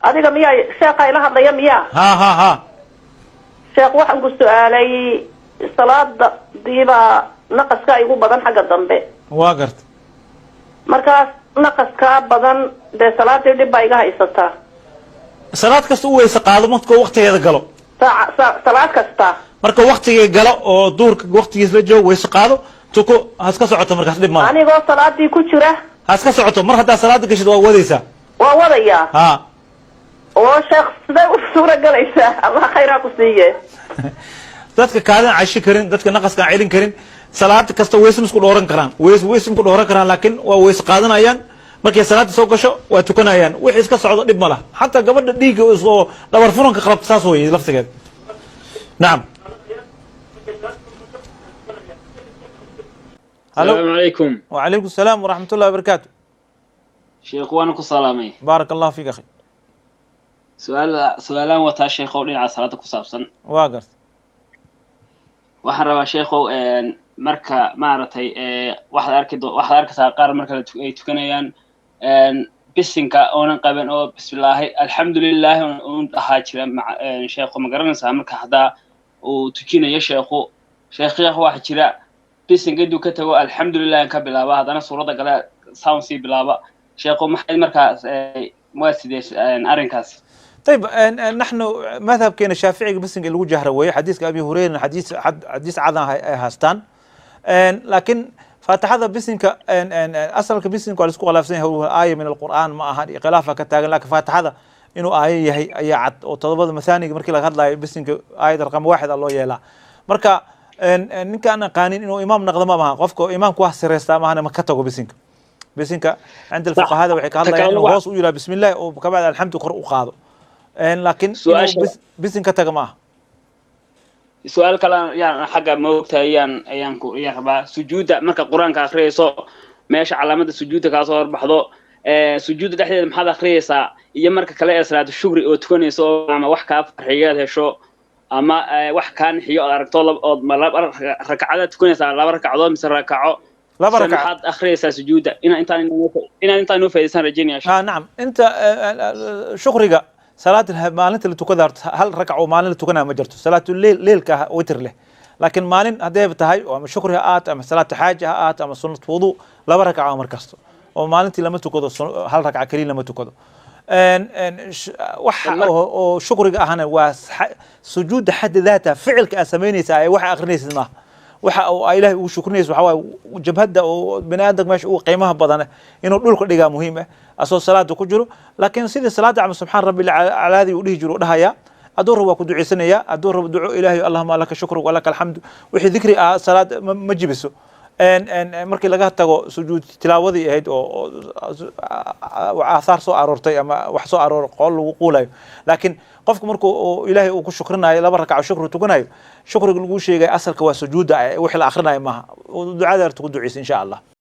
Adiga miyaa sheekha ila hadlaya miyaa? Ha ha ha. Sheekh, waxaan ku su-aalay salaada diibaa naqaska igu badan xagga dambe. Waa garta. Markaas naqaskaa badan dee salaadii dhib baa iga haysataa. Salaad kasta u weyse qaado markuu waktigeeda galo. Salaad kasta. Marka waktiga galo oo duhurka waktigiis la joogo, weyse qaado, tuko, ha iska socoto markaas, dhib mala. Anigoo salaadii ku jira? Ha iska socoto, mar haddaa salaada gashid waa wadaysaa. Waa wadayaa? Ha. Oo sheekh, sidee u suura galaysaa? Allah khayraa ku siiye. Dadka kaadin cashi karin, dadka naqaska aan celin karin, salaad kasta weyse ma isku dhooran karaan, weyse ma ku dhooran karaan, laakiin waa weyse qaadanayaan. Markay salaada soo gasho waa tukanayaan, wixii iska socdo dhib ma laha. Xataa gabadha dhiigga oo dhabar furanka qalabta saas weye laftigeed. Nacam, halo. السلام عليكم. وعليكم السلام ورحمة الله وبركاته. Sheekh, waana ku salaamay. بارك الله فيك أخي. Su-aalaan wataa, sheekhow, dhinaca salaada ku saabsan. Waa garta. Waxaan rabaa, sheekhow, marka maaragtay waxaad arkaysaa qaar marka ay tukanayaan bisinka oonan qaban oo bismillaahi alxamdulilaahi un dhahaa jira. Sheekhu, ma garanaysaa, marka haddaa uu tujinayo sheekhu, sheekh waxa jira bisinka intuu ka tago alxamdulilah ka bilaaba, haddana suuradda kale sound sii bilaaba. Sheekhu, maxay markaas waa sidee arrinkaas? طيب، نحن مذهبكينا الشافعي bisinka lagu jahra weeye. Xadiiska Abi Hurayra xadiis xadiis cadan ay haastaan, laakiin faatixada bisinka asalka bisinka waa la isku khilaafsan yahay, aaya min alqur'aan ma ahan iyo khilaafa ka taagan, laakiin faatixada inuu aayo yahay ayaa cad oo todobada masaaniga markii laga hadlayo bisinka aayad raqam waaxid a loo yeelaa. Marka ninka aan aqaanin inuu imaam naqdo ma aha, qofka imaamku wax sireystaa maahane ma ka tago bisinka. Bisinka cinda alfuqahada waxay ka hadlayaan inuu hoos u yidhaha bismillahi oo kabacdi alxamdu kor u qaado, laakiin inuu bisin ka taga ma aha. Su-aal kale yaan xagga maogtahay ayaan ku ayaan rabaa. Sujuudda marka Qur-aanka akhriyayso, meesha calaamada sujuudda kaa soo horbaxdo, sujuudda dhexdeeda maxaad akhriyaysaa? Iyo marka kale ee salaatu shukri oo tukanayso ama wax kaa farxiyaad hesho ama wax kaa nixiyo ood aragto, ood laba rakacadaad tukanaysaa, laba rakacadood mise rakaco? Laba rakac. Maxaad akhriyaysaa sujuudda? Inaan intaan inoo faa'idaysaan rajaynaya. Ah, nacam. Inta shukriga salaad maalinta la tukada hal rakac oo maalin la tukanaya ma jirto. Salaatu leyl, leylka witr leh, laakiin maalin hadday tahay ama shukri ha ahaato ama salaatu xaaja ha ahaato ama sunnat wudu, laba rakac oo mar kasto oo maalintii lama tukado, hal rakac keliya lama tukado. Waxa oo shukriga ahna waa sujuudda xadda daata, ficilka aad samaynaysaa ee waxa akrinaysid maaha. Waxa uu Ilaahay ugu shukrinaysa waxa waaye jabhadda oo bini aadamka meesha ugu qiimaha badan inuu dhulka dhigaa muhiim ah asoo salaada ku jiro. Laakiin sidii salaada camal subxaan rabbi calaadii uu dhihi jiro u dhahayaa, hadduu rabo waa ku ducaysanaya, hadduu rabo duco Ilaahay, allahuma laka shukru walaka alxamdu, wixii dikri ah salaad ma jibiso. Markii laga tago sujuud tilaawadii ahayd oo aathaar soo aroortay ama wax soo aroor qool lagu quulayo, laakiin qofku markuu Ilaahay uu ku shukrinayo, laba rakaco shukri tukanayo, shukriga lagu sheegay asalka waa sujuudda, wixii la akhrinayo maaha. Ducada ku ducaysa insha Allah.